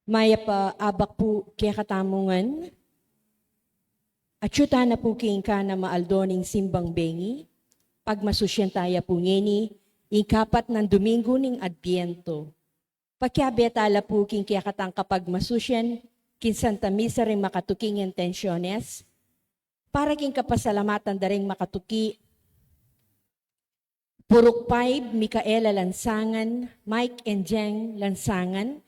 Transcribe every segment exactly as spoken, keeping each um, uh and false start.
Mayap a abak pu kekatamu ngan. Atyu tana pu king kanyan a aldo ning simbang bengi. Pagmasusyan taya pu ngeni ing kapat nang Domingo ning Adbiento. Pakiabe tala pu king kekatang kapagmasusyan king Santa Misa ring makatuking intensyones, para king kapasalamatan da ring makatuki: Purok five, Micaela Lansangan, Mike and Jeng Lansangan,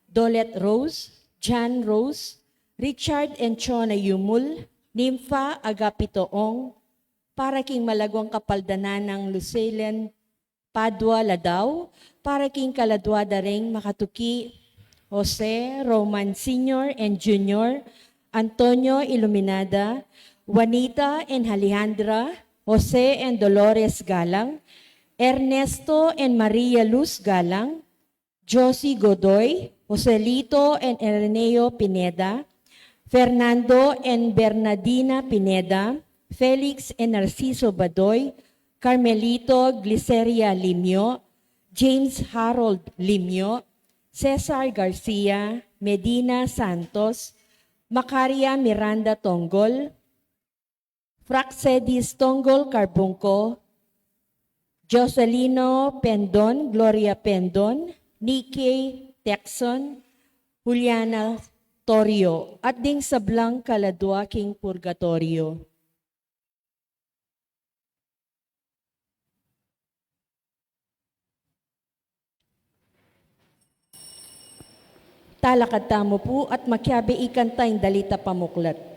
Dolet Rose, John Rose, Richard and Chona Yumul, Nympha Agapito Ong, para king malaguang kapaldanan nang Lucelen Padua Ladao, para king kaladua da ring makatuki: Jose Roman Senior and Junior, Antonio Iluminada, Juanita and Alejandra, Jose and Dolores Galang, Ernesto and Maria Luz Galang, Josie Godoy, Joselito and Ireneo Pineda, Fernando and Bernardina Pineda, Felix and Narciso Badoy, Carmelito Gliceria Limio, James Harold Limio, Cesar Garcia, Medina Santos, Macaria Miranda Tonggol, Praxedis Tonggol Carbungco, Joselino Pendon, Gloria Pendon, Nikki Texon, Juliana Torio, at ding sablang kaladua king purgatorio. Talakad tamu pu at makiabe ikanta ing dalit a pamuklat.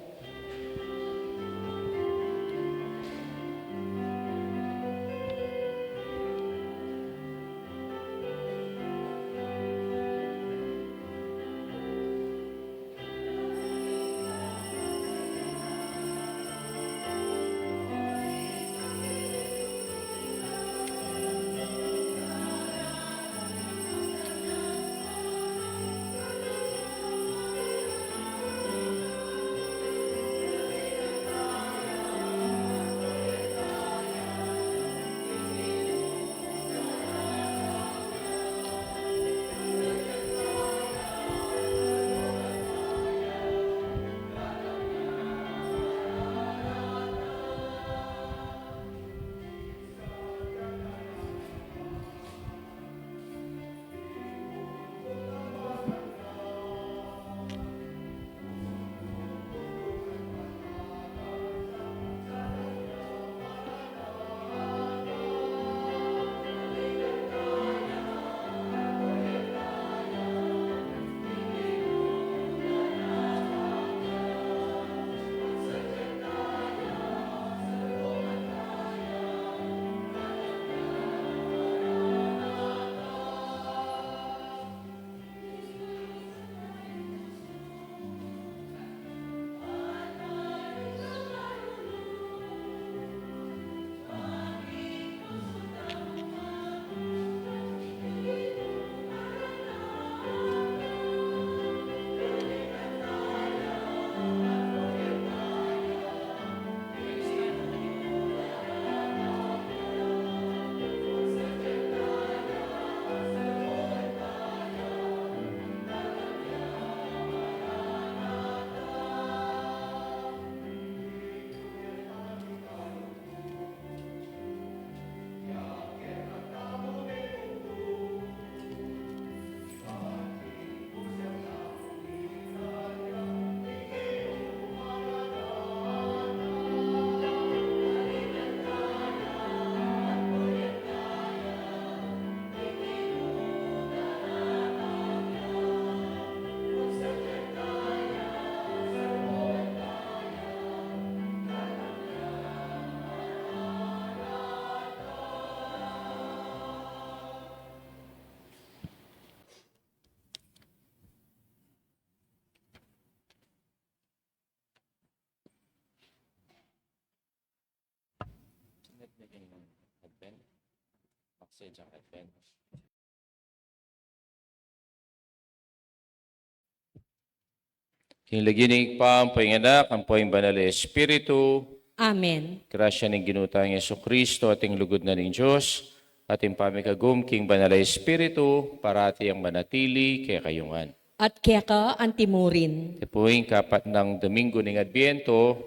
King lagyu ning Ibpa, ampo ing Anak, ampo ing Banal a Espiritu. Amen. Grasya ning Ginu tang Jesucristo, at ing lugud na ning Dios, at ing pamikagum king Banal a Espiritu, parati yang manatili kekayu ngan. At keka antimurin. Iti pu ing kapat nang Domingo ning Adbiento,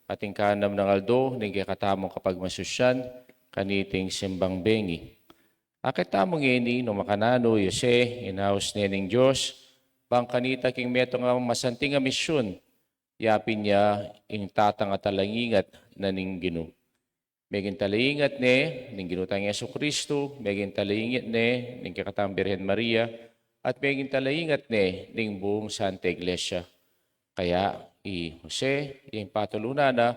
at ing kanam nang aldo ning kekatamung kapagmasusyan, kaniting simbang bengi. Akit tamu ngeni nung makananu i Jose inaus ne ning Dios, bang kanita king metung a masanting a misyun, yapin ya ing tatang a talaingat na ning Ginu. Meging talaingat ne ning Ginu tang Jesucristo, meging talaingat ne ning kekatang Birhen Maria, at meging talaingat ne ning buung Santa Iglesia. Kaya i Jose, ing patulunan na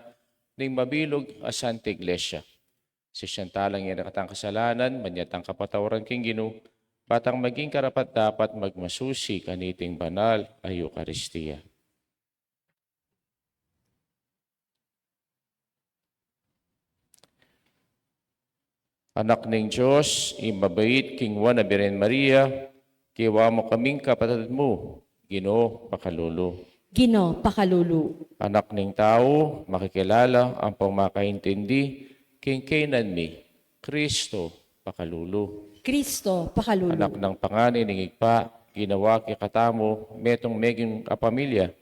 ning mabilug a Santa Iglesia. Sisian tala ing katang kasalanan, manyatang kapatawaran king Ginu, patang maging karapat-dapat magmasusi kaniting banal a Eukaristia. Anak ning Dios, i mabait king Nuan a Birhen Maria, kiwa mu kaming kapatad mu, Ginu, pakalulu. Ginu, pakalulu. Anak ning tau, makikilala ampong makaintindi king kaynan mi, Kristo, pakalulu. Kristo, pakalulu. Anak nang pangani ning Ibpa, ginawa kekatamu metung meging kapamilya,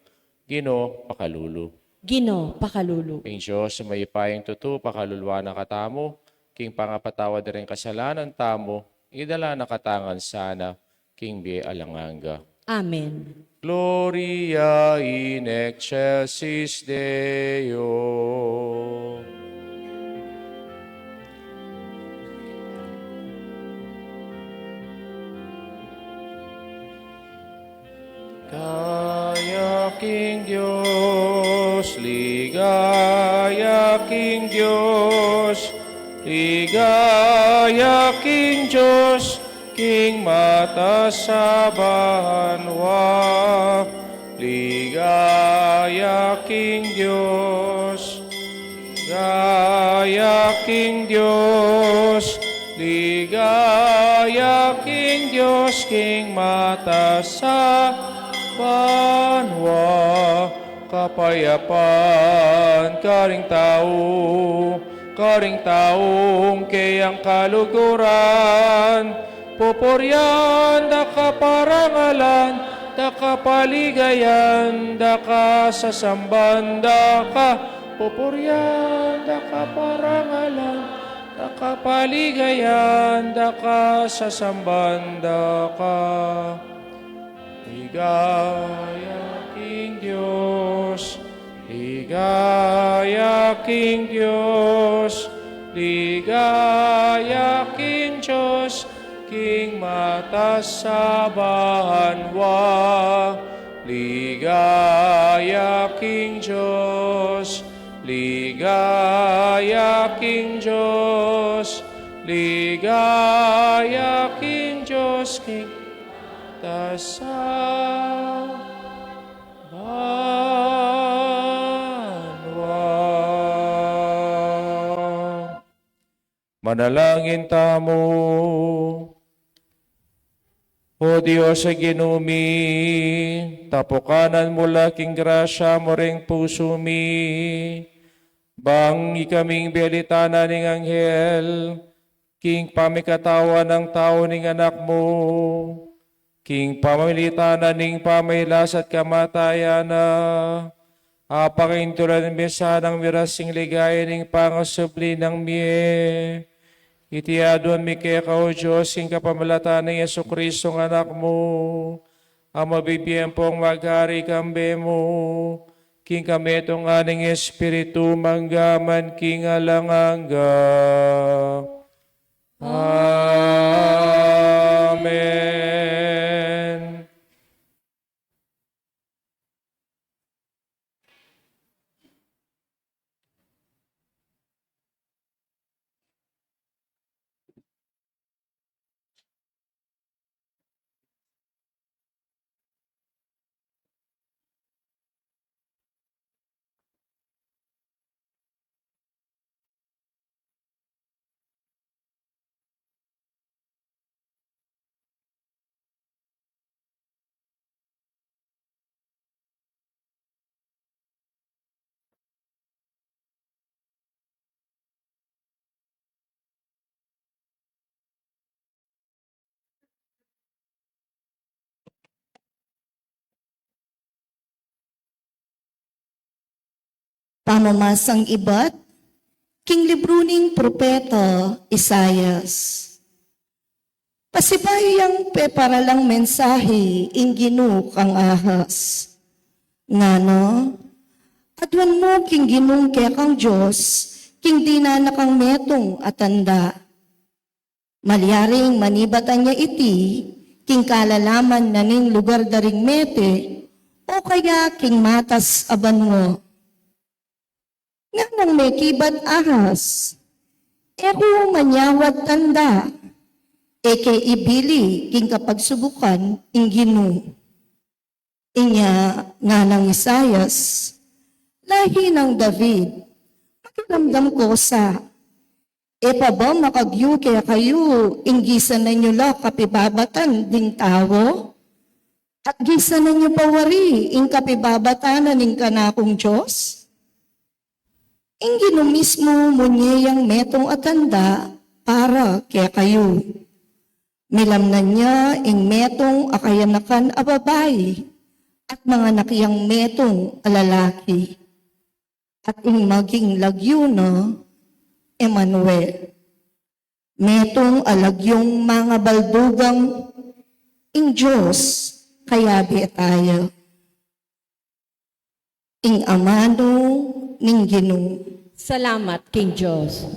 Ginu, pakalulu. Ginu, pakalulu. Ing Dios a mayupayang tutu, pakaluluan na katamu king pangapatawad da ring kasalanan tamu, idala na katamu ngan sana king bie alang angga. Amen. Gloria in excelsis Deo. Ligaya king Dios, ligaya king Dios, ligaya king Dios, king matas a banua. Ligaya king Dios, ligaya king Dios, ligaya king Dios, king matas a banua. Kapayapan karing tau, karing taung keyang kaluguran, pupurian da ka, parangalan da ka, paligayan da ka, sasamban da ka, pupurian da ka, parangalan da ka, paligayan da ka, sasamban da ka. Ligaya king Dios, ligaya king Dios, ligaya king Dios, king matas a banua. Ligaya king Dios, ligaya king Dios, ligaya king Dios, king matas a banua. Manalangin tamu. O Dios a Ginu mi, tapukanan mu la king grasya mu ring pusu mi, bang ikaming belitanan ning anghel king pamikatawan ning tau ning Anak mu, king pamamilitanan ning pamagkasakit at kamatayan na, apangintulan mi sanang miras king ligaya ning pangasubli nang mie. Iti aduan mi keka, O Dios, king kapamilatan nang Jesucristo a Anak mu, a mabibie ampong maghari kambe mu, king kametungan ning Espiritu, mangga man king alang angga. Amen. Pamamasang ibat king libru ning propeta Isaias. Pasibayu yang peparalang mensahe ing Ginu kang Ahaz. Ngana, aduan mu king Ginung kekang Dios, king dinan na kang metung a tanda. Malyaring manibatan ya iti king kalalaman na ning lugar da ring mete, o kaya king matas a banua. Nganang mekibat Ahaz, e ku manyawad tanda, e ke ibili king kapagsubukan ing Ginu. Inya nganang Isaias, lahi nang David, makiramdam ko sa, e pa ba makagyu kekayu ing gisanan yu la kapibabatan ding tau? At gisanan yu pa wari ing kapibabatan na ning kanakung Dios? Ing Ginu mismu munye yang metung a tanda para kekayu. Milamnan ya ing metung a kayanakan a babai, at manganak yang metung a lalaki. At ing maging lagyu na, Emmanuel. Metung a lagyung mangabaldugang ing Dios kayabe taya. Ing amanu ning Ginu. Salamat king Dios.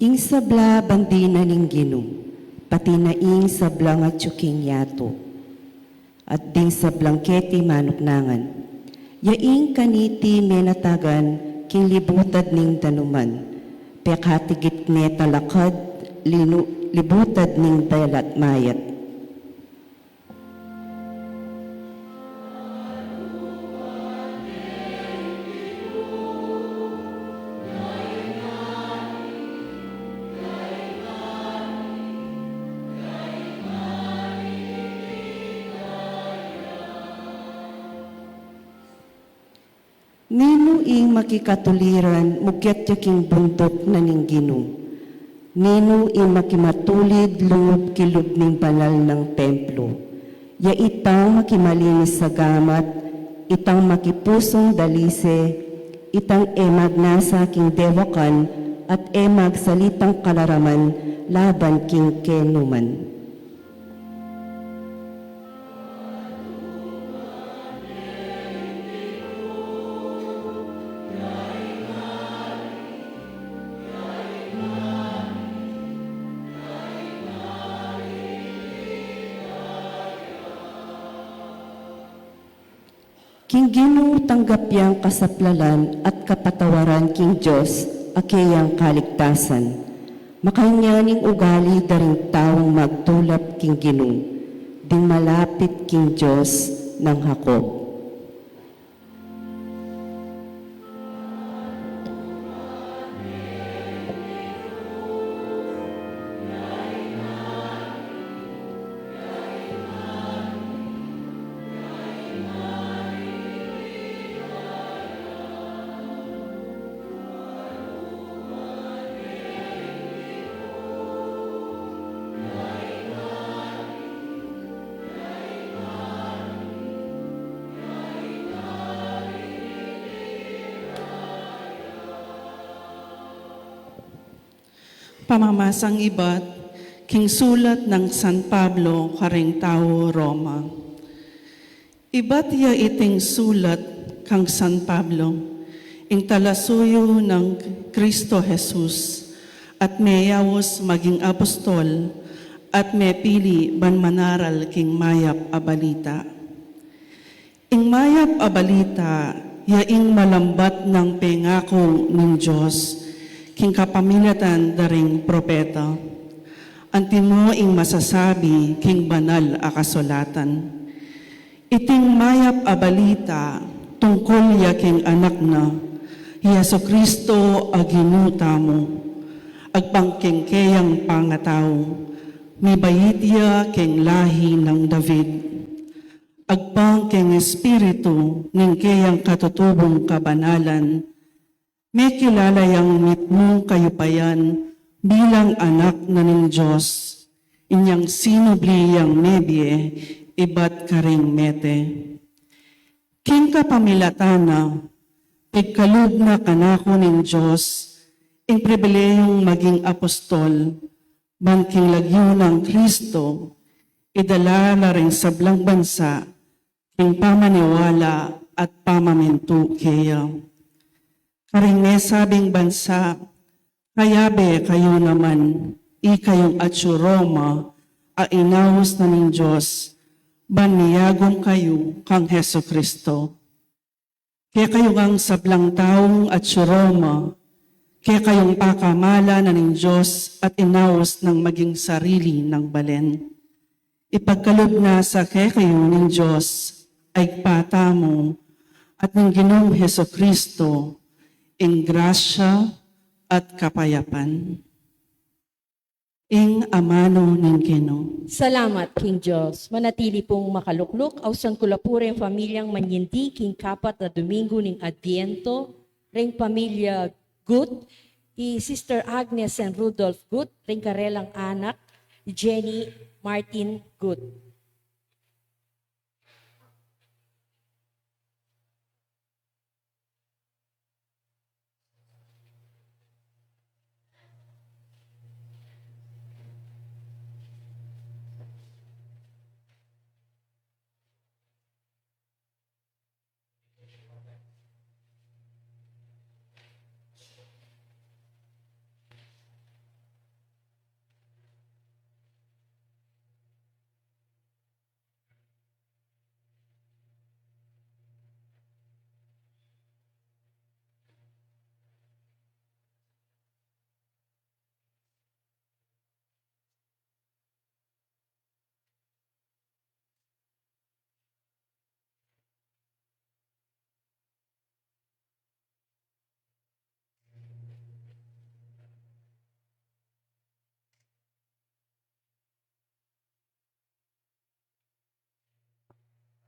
Ing sabla bandi na ning Ginu, pati na ing sablang atyu king yatu, at ding sablang keti manuknangan. Ya ing kaniti menatagan king libutad ning danuman, pekatigit ne talakad linu-, libutad ning dalat mayat. Ninu ing makikatuliran mukyat ya king bunduk na ning Ginu? Ninu ing makimatulid lungub king lub ning banal nang templo? Ya itang makimalinis a gamat, itang makipusung dalise, itang e magnasa king dewakan, at e magsalitang kalaraman laban king kenuman. King Ginu tanggap yang kasaplalan at kapatawaran king Dios a keyang kaligtasan. Makanyan ing ugali da ring taung magdulap king Ginu, ding malapit king Dios nang Jacob. Pamamasang ibat king sulat nang San Pablo karing tau Roma. Ibat ya iting sulat kang San Pablo, ing talasuyu nang Kristo Jesus, at meyaus maging apostol, at mepili ban manaral king mayap a balita. Ing mayap a balita, ya ing malambat nang pengaku ning Dios king kapamilatan da ring propeta. Antimo ing masasabi king banal a kasulatan. Iting mayap a balita tungkul ya king Anak na, i Jesucristo a Ginu tamu, agpang king keyang pangatau, mibait ya king lahi nang David. Agpang king Espiritu ning keyang katutubung kabanalan, mekilala yang mitmung kayupayan bilang Anak na ning Dios, inyang sinubli yang mebie ibat karing mete. King kapamilatan na, pigkalub na kanaku ning Dios ing pribilehiyung maging apostol, ban king lagyu nang Kristo, idala la ring sablang bansa king pamaniwala at pamamintu keya. Karing mesabing bansa, kayabe kayu naman, ikayung atsu Roma, a inaus na ning Dios, ban miyagum kayu kang Jesucristo. Kekayung sablang taung atsu Roma, kekayung pakamala na ning Dios at inaus nang maging sarili nang balen. Ipagkalub na sa kekayu ning Dios a Ibpa tamu at ning Ginung Jesucristo, ing grasya at kapayapan. Ing amanu ning Ginu. Salamat king Dios. Manatili pung makalukluk. Ausan ku la pu ring pamilyang manyindi king kapat a Domingo ning Adviento, ring pamilya Gut, i Sister Agnes and Rudolph Gut, ring karelang anak, Jenny Martin Gut.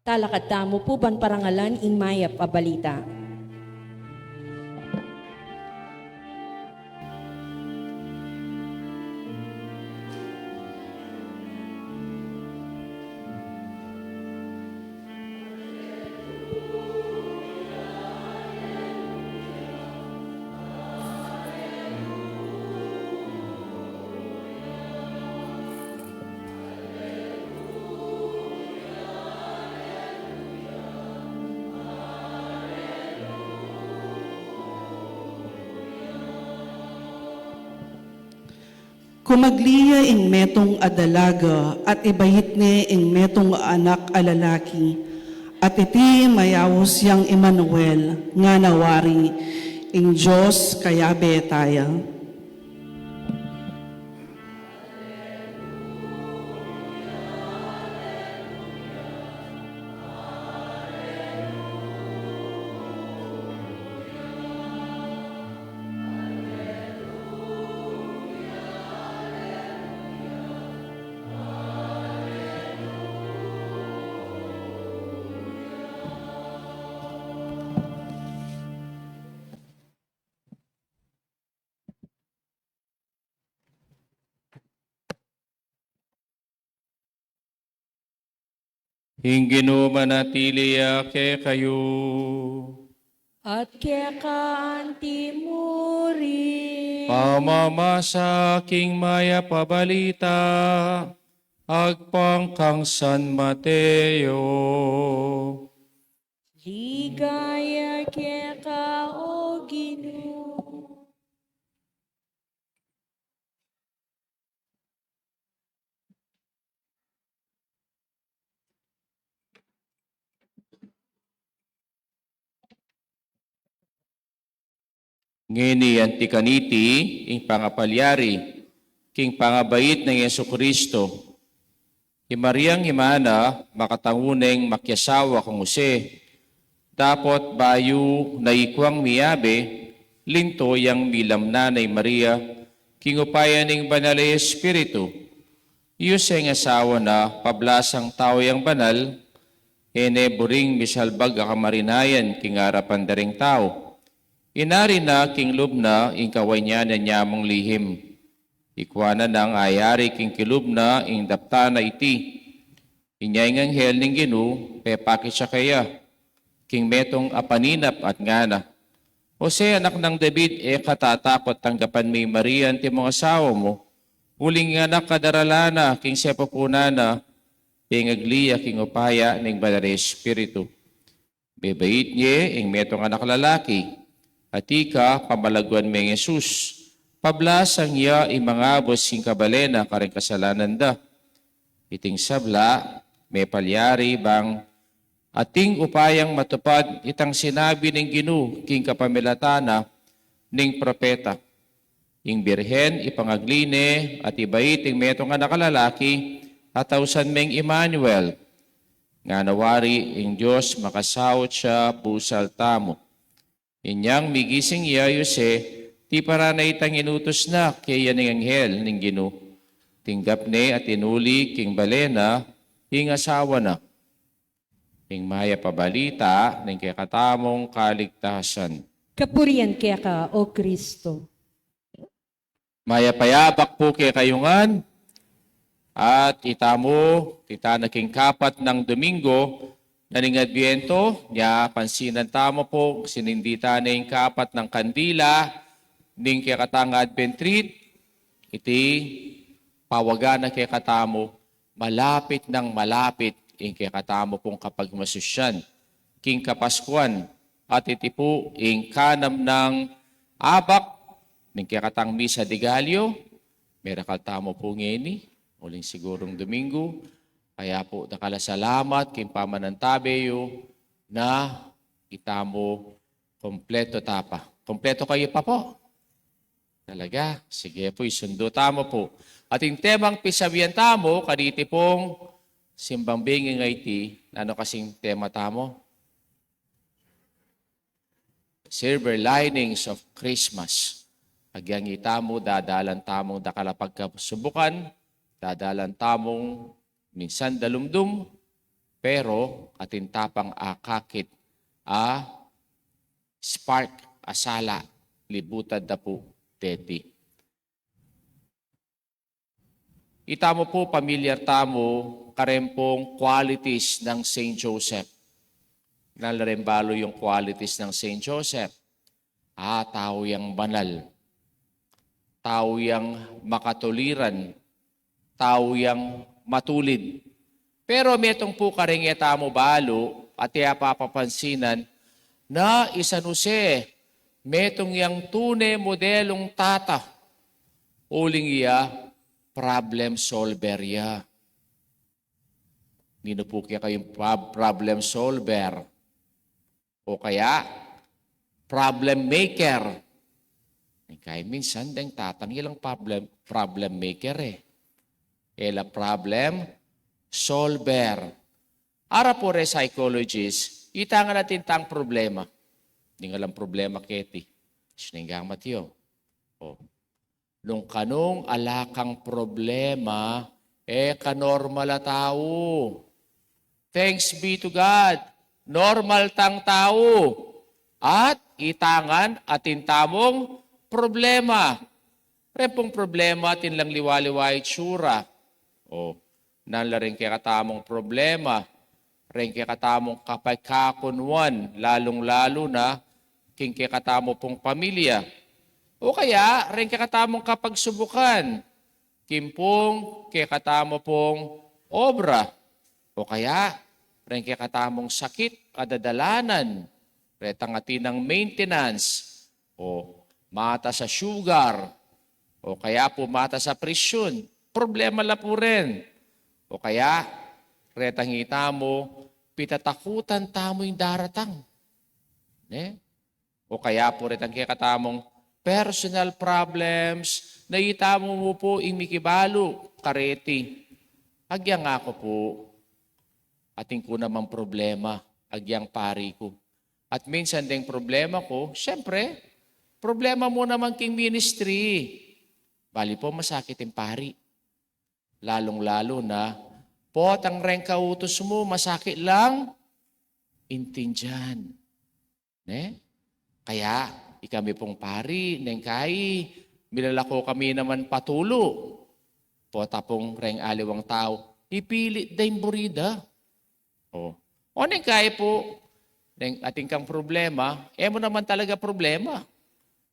Talakad tamu pu ban parangalan ing mayap a balita. Kumagli ya ing metung a dalaga at ibait ne ing metung a anak a lalaki, at iti mayaus yang Emmanuel, ngana wari, ing Dios kayabe taya. Ing Ginu manatili ya kekayu. At keka antimu rin. Pamamasa king mayap a balita agpang kang San Mateo. Ligaya keka, O Ginu. Ngeni anti kaniti ing pangapalyari king pangabait nang Jesucristo. I Mariang ima na, makatangu neng makiasawa kang Jose, dapot bayu na ikuang miyabe, linto yang milamnan i Maria king upaya ning Banal a Espiritu. I Jose ing asawa na, pablasang tau yang banal, e ne buring misalbag a kamarinayan king arapan da ring tau. Inari na king lub na ing kawanyanan ya mung lihim. Ikua na nang ayari king kilub na ing daptan a iti. Inya ing anghel ning Ginu pepakit ya keya king metung a paninap at ngana, "Jose, anak nang David, e ka tatakut tanggapan me i Maria antimong asawa mu, uling ing anak a daralan na king sepupunan na, pengagli ya king upaya ning Banal a Espiritu. Bebait ne ing metung anak lalaki, at ika pamalaguan me i Jesus, pablasang ya ing mangabus king kabalen na karing kasalanan da." Iting sabla, mepalyari bang ating upayang matupad itang sinabi ning Ginu king kapamilatan na ning propeta. Ing Birhen ipangagli ne at ibait ing metung anak a lalaki, at ausan meng Emmanuel. Ngana wari ing Dios makasaut ya busal tamu. Inyang migising ya i Jose, tiparan na itang inutus na keya ning anghel ning Ginu. Tinggap ne at inuli king balen na ing asawa na. Ing mayap a balita ning kekatamung kaligtasan. Kapurian keka, O Kristo. Mayap a yabak pu kekayu ngan. At itamu, ita na king kapat nang Domingo na ning Adviento, nya pansinan tamu pu, sinindi tana ing kapat nang kandila ning kekatang Advent wreath, iti pawagan na kekatamu, malapit nang malapit ing kekatamu pung kapagmasusyan king Kapaskuan, at iti pu ing kanam nang abak ning kekatang Misa de Gallo. Merakal tamu pu ngeni, uling sigurung Domingo. Kaya pu, dakal a salamat king pamanantabe yu na itamu kompleto ta pa. Kompleto kayu pa pu? Talaga? Sige pu, isundu tamu pu. At ing temang pisabian tamu kaniti pung simbang bingi ngeni, nanu kasing tema tamu? Silver linings of Christmas. Agyang itamu, dadalan tamung dakal a pagkasubukan, dadalan tamung minsan dalumdum, pero atin ta pang akakit a spark a sala, libutan da pu deti. Itamu pu, pamilyar tamu kareng pung qualities nang Saint Joseph. Nanu la reng balu yung qualities nang Saint Joseph? Ah, tau yang banal, tau yang makatuliran, tau yang matulid. Pero metung pu kareng e tamu balu at e apapapansinan na i San Jose, metung yang tune modelung tata, uling iya problem solver ya. Ninu pu kaya kayung prob-, problem solver? O kaya, problem maker? Ing kaya minsan deng tatang ilang problem, problem maker e. E la problem solver. Ara pu reng psychologist, itang atin tang problema. Ning alang problema keti. Sininggang matyo. O. Nung kanung ala kang problema, e ka normal a tau. Thanks be to God. Normal tang tau. At ita ngan atin tamung problema. Reng pung problema atin lang liwa-liwa itsura. O, nanu la reng kekatamung problema, reng kekatamung kapagkakunwan, lalung-lalu na king kekatamu pung pamilya. O kaya, reng kekatamung kapagsubukan, king pung kekatamu pung obra. O kaya, reng kekatamung sakit a dadalanan, retang atin nang maintenance, o mataas a sugar, o kaya pu mataas a presyon. Problema la pu rin. O kaya, retang itamu, pitatakutan tamu ing daratang. Ne? O kaya pu retang kekatamung personal problems, na itamu mu pu ing mikibalu kareti. Agyang aku pu, atin ku namang problema, agyang pari ku. At minsan deng problema ku, siyempre, problema mu naman king ministry. Bali pu, masakit ing pari. Lalung-lalu na, potang reng kautus mu, masakit lang intindian. Ne? Kaya, ikami pung pari, neng kai, milalako kami naman patulu. Pota pung reng aliwang tau, ipilit da ing buri da. O. O neng kai pu, neng atin kang problema, e mu naman talaga problema.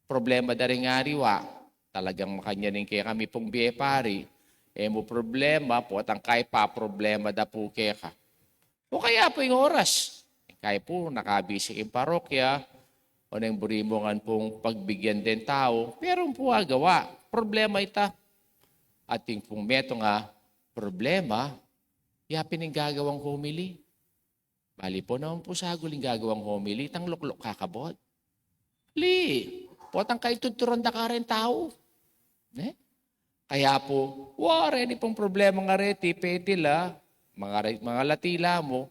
Problema da ring aliwa. Talagang makanyan ing kekami pung bie pari. E mu problema, potang kai pa problema da pu keka. O kaya pu ing oras. Kai pu, nakabisi king parokya, o neng buri mu ngan pung pagbigyan deng tau, pero ing pu agawa, problema ita. Atin pung metung a problema, ya pin ing gagawang homily. Bali pu naman pu sagul ing gagawang homily, itang lukluk kakabot. Li, potang kai tuturan da ka reng tau. Ne? Kaya pu, wa, reni pung problema ngareti, pwede la, mangare-, mangalati la mu,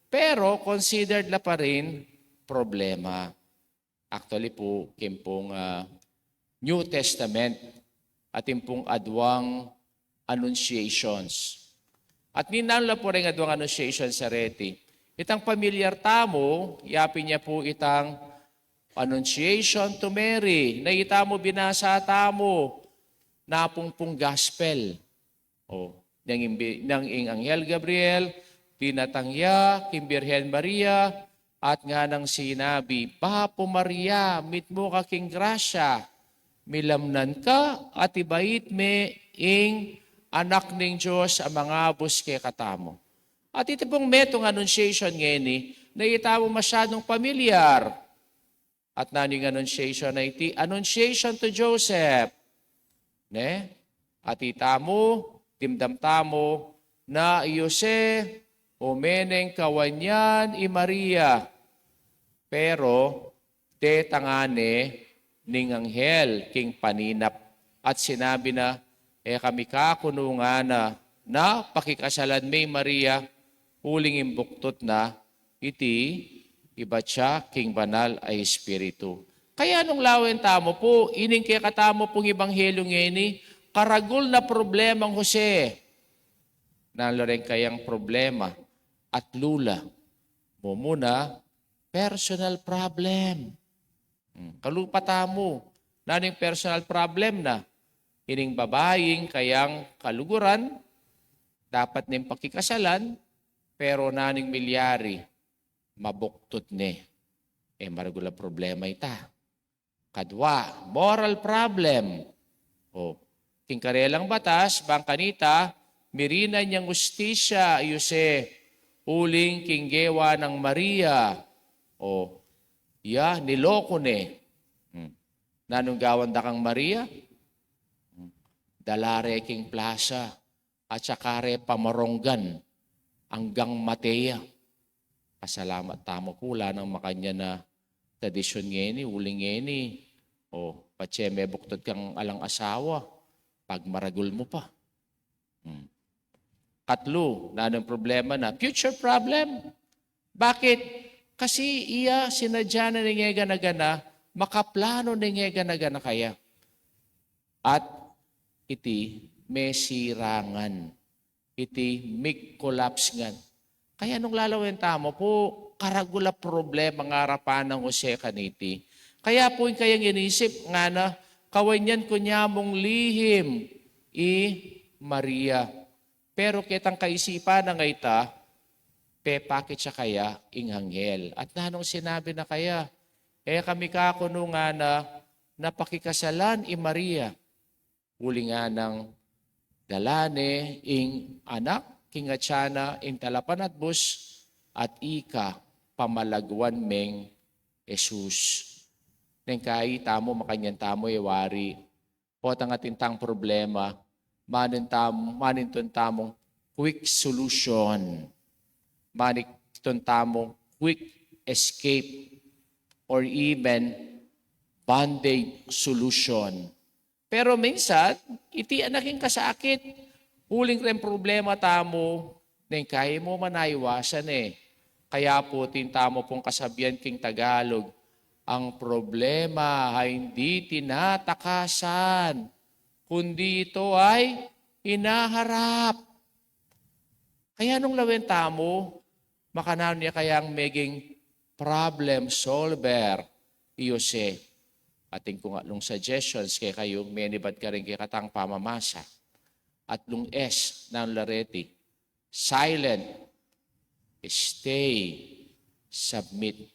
pero considered la pa rin problema. Actually pu, king pung, ah, New Testament, atin pung aduang annunciations. At ninanu la pu reng aduang annunciations areti. Itang pamilyar tamu, yapin ya pu itang Annunciation to Mary, na itamu binasa tamu, napung pung gospel. O, nang ing bi-, nang ing Anghel Gabriel, dinatang ya king Birhen Maria, at nganang sinabi, "Bapu Maria, mitmu ka king grasya, milamnan ka, at ibait me ing Anak ning Dios a mangabus kekatamu." At iti pung metung a annunciation ngeni, na itamu masyadung pamilyar. At nanu ing annunciation a iti? Annunciation to Joseph. Ne? At itamu, dimdam tamu, na i Jose, ume neng kawan yan i Maria. Pero, detang ne ning anghel king paninap. At sinabi na, "E ka mikakunu ngana, na pakikasalan me i Maria, uling ing buktut na, iti ibat ya king Banal a Espiritu." Kaya nung lawen tamu pu, ining kekatamu pung ebanghelyu ngeni, karagul na problemang Jose. Nanu la reng kayang problema? Atlu la. Mumuna, personal problem. Hmm, kalupa tamu. Nanu ing personal problem na? Ining babaing kayang kaluguran, dapat neng pakikasalan, pero nanu ing milyari? Mabuktut ne. E, maragul a problema ita. Kadwa, moral problem. O, king karelang batas, bang kanita, mirinan yang ustisya i Jose, uling king gewa nang Maria. O, ya, niloko ne. Hmm. Nanung gawan da kang Maria? Hmm. Dala re king plasa, at saka re pamaronggan anggang mate ya. Pasalamat tamu pu, ala nang makanyan a tradisyun ngeni, uling ngeni, o, patse mebuktut kang alang asawa, pagmaragul mu pa. Hmm. Katlu, nanung problema na? Future problem. Bakit? Kasi iya sinadya na ning e gana-gana, makaplano ning e gana-gana kaya. At iti mesirangan, iti mig-collapse ngan. Kaya nung lalawen tamu pu, karagul a problema ing arapan nang Jose kaniti. Kaya pu ing kayang inisip ngana, kawan yan kunya mung lihim i Maria. Pero ketang kaisipan nang ita, pepakit ya kaya ing anghel. At nanung sinabi na kaya? E ka mikakunu ngana, na pakikasalan i Maria. Uling nganang dala ne ing anak king atyan na ing talapanatbus, at ika pamalagwan meng Jesus. Neng kai tamu, makanyan tamu e wari. Potang atin tang problema, manintun tam-, manintun tamung quick solution. Manintun tamung quick escape. Or even, band-aid solution. Pero minsan, iti na king kasakit, uling reng problema tamu, neng kaya mu man naiwasan e. Kaya pu, atin tamu pung kasabian king Tagalog, ang problema ay hindi tinatakasan, kundi ito ay hinaharap. Kaya nung lawen tamu, makananu ya kayang meging problem solver i Jose? Atin kung atlung suggestions kekayu, menibat karing kekatang pamamasa. Atlung S, nanu la reti? Silent, stay, submit.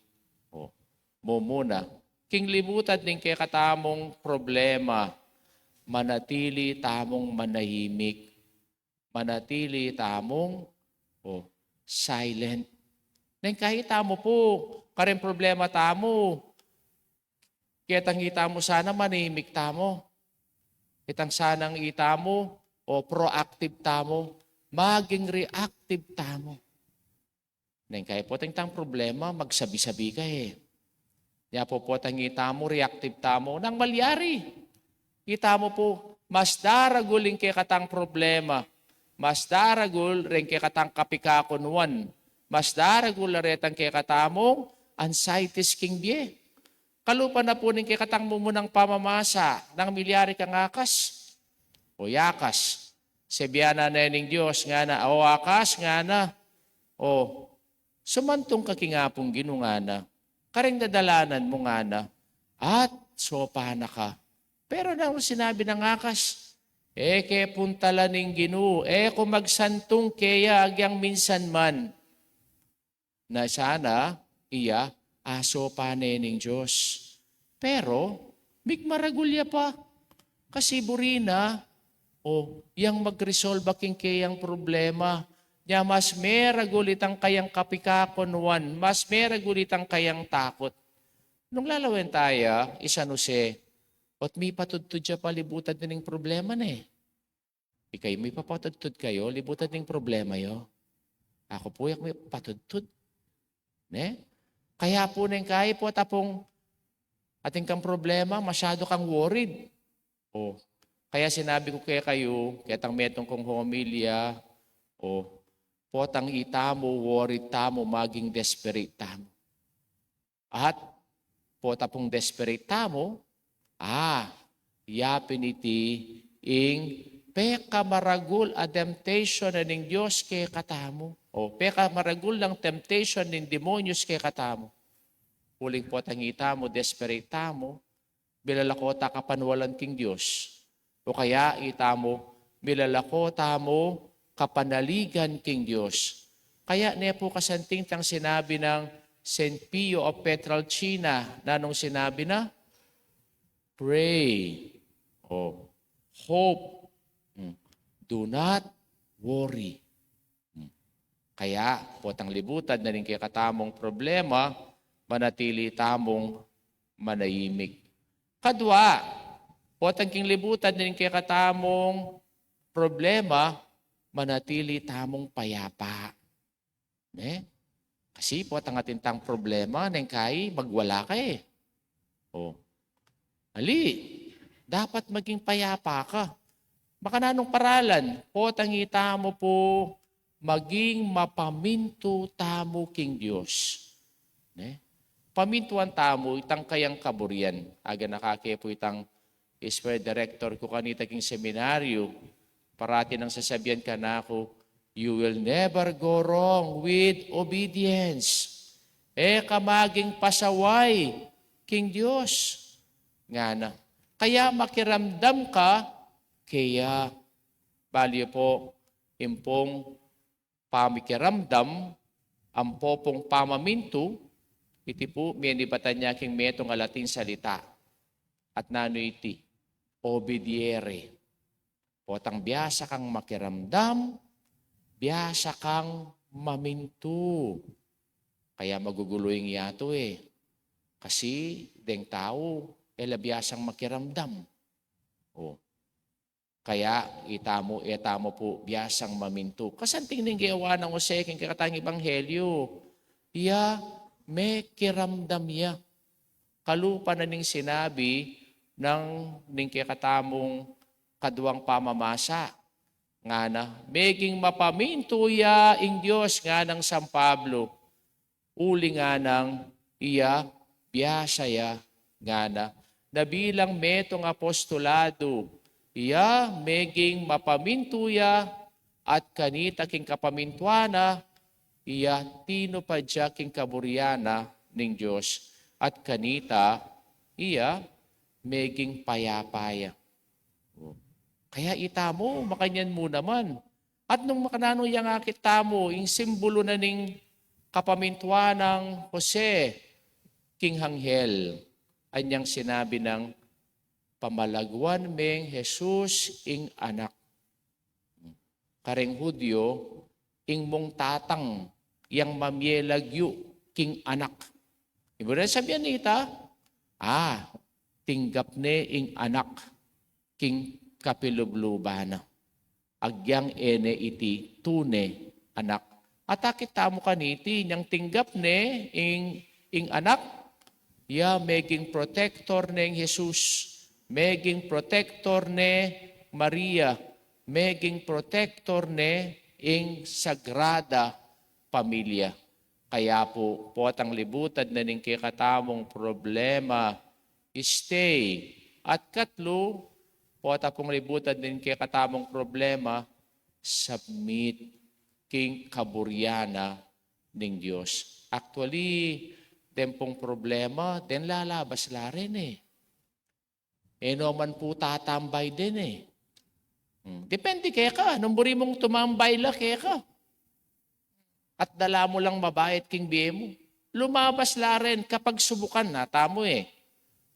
O, mumuna, king libutad ning kekatamung problema, manatili tamung manahimik. Manatili tamung, o, silent. Neng kaya itamu pu, kareng problema tamu, ketang itamu sana manahimik tamu. Itang sanang itamu, o, proactive tamu, maging reactive tamu. Neng kaya pu, atin tang problema, magsabi-sabi ka e. Nya pu, potang itamu, reactive tamu, nang malyari. Itamu pu, mas daragul ing kekatang problema, mas daragul reng kekatang kapikakunuan, mas daragul la retang kekatamung anxieties king bie. Kalupa na pu ning kekatang mumunang pamamasa, nang milyari kang akas. O yakas, sabian na ne ning Dios, ngana, o akas, ngana, o, sumantung ka king Apung Ginu, ngana, kareng dadalanan mu, ngana, at sopan na ka. Pero nanu sinabi nang akas? E ke puntalan ing Ginu, e ku magsantung keya agyang minsan man. Na sana iya asopan ne ning Dios. Pero migmaragul ya pa. Kasi buri na, o, yang magresolba king keyang problema, nya mas meragul itang kayang kapikakunuan, mas meragul itang kayang takut. Nung lalawen taya i San Jose, ot mipatudtud ya pa libutad na ning problema ne. Ikayu, mipapatudtud kayu libutad ning problema yu? Aku pu, e ku mipapatudtud. Ne? Kaya pu neng kaya pu, tapung atin kang problema, masyadu kang worried. O, kaya sinabi ku kekayu, ketang metung kung homilya, o, potang itamu worried tamu, maging desperate tamu. At pota pung desperate tamu, a, yapin iti ing pekamaragul a temptation na ning Dios kekatamu, o pekamaragul nang temptation ning demonyos kekatamu. Uling potang itamu desperate tamu, milalako ta kapanwalan king Dios. O kaya itamu, milalako tamu kapanaligan king Dios. Kaya ne pu kasanting tang sinabi nang Saint Pio of Pietrelcina, nanung sinabi na? Pray. O, hope. Mm. Do not worry. Hmm. Kaya, potang libutad na ning kekatamung problema, manatili tamung manahimik. Kadua, potang king libutad na ning kekatamung problema, manatili tamung payapa. Ne? Kasi potang atin tang problema, neng kai, magwala ka e. O. Ali, dapat maging payapa ka. Makananung paralan, potang itamu pu, maging mapamintu tamu king Dios. Ne? Pamintuan tamu itang kayang kaburian. Aga na kake pu itang spare director ku kanita king seminaryo, parati nang sasabian kanaku, "You will never go wrong with obedience." E ka maging pasaway king Dios, ngana. Kaya makiramdam ka keya. Bale pu, ing pung pamikiramdam, ampo pung pamamintu, iti pu menibatan ya king metung a Latin salita. At nanu iti? Obediere. Potang biasa kang makiramdam, biasa kang mamintu. Kaya magugulu ing yatu e. Kasi deng tau, e la biasang makiramdam. O. Kaya itamu, e tamu pu biasang mamintu. Kasanting ning gewa nang Jose king kekatang ebanghelyo. Iya, mekiramdam ya. kalupa na ning sinabi nang ning kekatamung kaduang pamamasa. Ngana, meging mapamintu ya ing Dios, nganang San Pablo. Uli nganang iya, biasa ya, ngana, na bilang metung apostolado, iya meging mapamintu ya, at kanita king kapamintuan na, iya tinupad ya king kaburian na ning Dios, at kanita, iya meging payapa ya. Kaya itamu, makanyan mu naman. At nung makananu yang akit tamu, ing simbulu na ning kapamintuan nang Jose king anghel, anyang sinabi nang, pamalaguan meng Jesus ing anak. Kareng Hudyo, ing mung tatang yang mamie lagyu king anak. Ibpa na sabian nita, ah, tinggap ne ing anak king kapilubluban na. Agyang e ne iti tune anak. At akit tamu kaniti, inyang tinggap ne ing, ing anak, ya meging protector neng Jesus, meging protector ne Maria, meging protector ne ing Sagrada Familia. Kaya pu, potang libutad na ning kekatamung problema, stay. At katlu, pota pung libutad ning kekatamung problema, submit king kaburian na ning Dios. Actually, den pung problema, den lalabas la rin e. E no man pu tatambay den e. Hmm. Depende keka, nung buri mung tumambay la keka. At dala mu lang mabayat king bie mu. Lumabas la rin kapagsubukan na tamu e.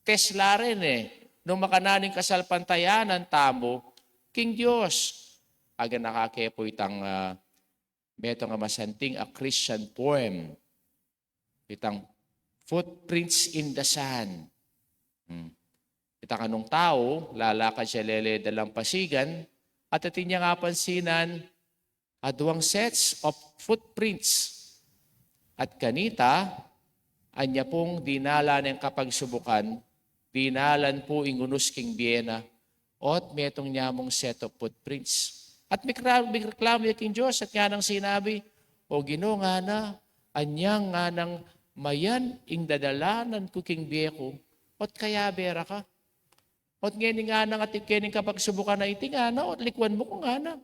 Test la rin e. Nung makananu ing kasalpantayanan tamu king Dios. Aganaka ke pu itang, ah, metung a masanting a Christian poem. Itang Footprints in the Sand. Hmm. Ita kanung tau, lalakad ya lele dalampasigan, at atin yang apansinan, aduang sets of footprints. At kanita, anya pung dinalan neng kapagsubukan, dinalan pu ing unus king bie na, ot metung nya mung set of footprints. At mikra-, mikreklamu ya king Dios, at nganang sinabi, O Ginu, ngana, anyang nganang mayan ing dadalanan ku king bie ku, ot kayabe ra ka. Ot ngeni nganang atiu keni ing kapagsubukan a iti, ngana, ot likuan mu ku, ngana.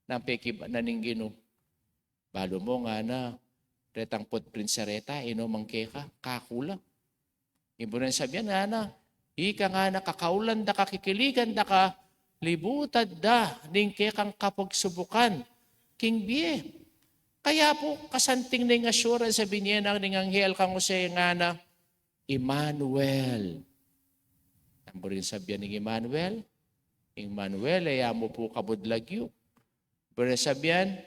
Nang pekibat na ning Ginu. Balu mu, ngana, retang footprints a reta, e no mang keka, kaku la. Ibpa nang sabian, ngana, ika, ngana, kakaulan da ka, kikiligan da ka, libutad da ning kekang kapagsubukan king bie. Kaya pu, kasanting na ing assurance a binie na ning anghel kang Jose, ngana, Emmanuel. Nanu pu ring sabian ning Emmanuel? Ing Emmanuel, e ya mu pu kabud lagyu. Ibpa nang sabian,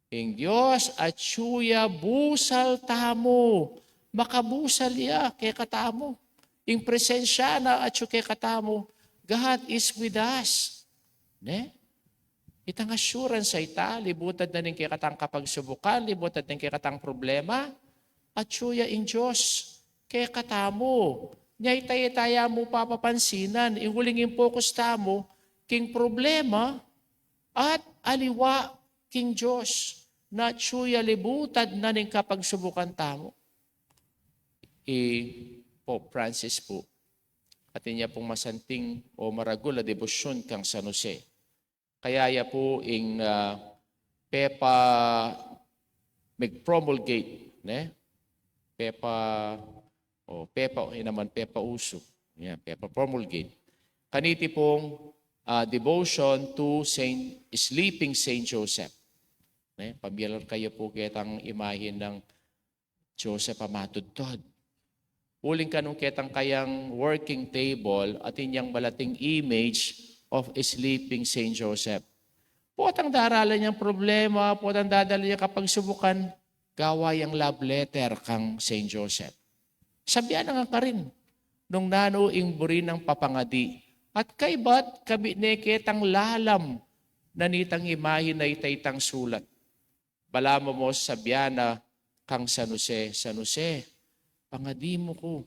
ing Dios atyu ya busal tamu. Makabusal ya kekatamu. Ing presensya na atyu kekatamu. God is with us. Ne? Itang assurance a ita, libutad na ning kekatang kapagsubukan, libutad na ning kekatang problema, atyu ya ing Dios kekatamu. Nya ita, ita ya mu papapansinan, ing uling ing focus tamu king problema at aliwa king Dios, na atyu ya libutad na ning kapagsubukan tamu. I Pope Francis pu, atin ya pung masanting o maragul a debosyun kang San Jose. Kaya ya pu ing, ah, pepa meg-promulgate, ne? Pepa, o pepa, e naman pepa usu. Yan, pepa promulgate. Kaniti pung, ah, devotion to Saint, sleeping Saint Joseph. Ne? Pamilyar kayu pu ketang imahen nang Joseph a matudtud. Uling kanung ketang kayang working table, atin yang malating image of sleeping Saint Joseph. Potang daralan yang problema, potang dadalan yang kapagsubukan, gawa yang love letter kang Saint Joseph. Sabian na nga karin, nung nanu ing buri nang papangadi, at kaybat kabit ne ketang lalam na nitang imahen a ita itang sulat. Balamu mu sabian na kang San Jose, San Jose, pangadi mu ku,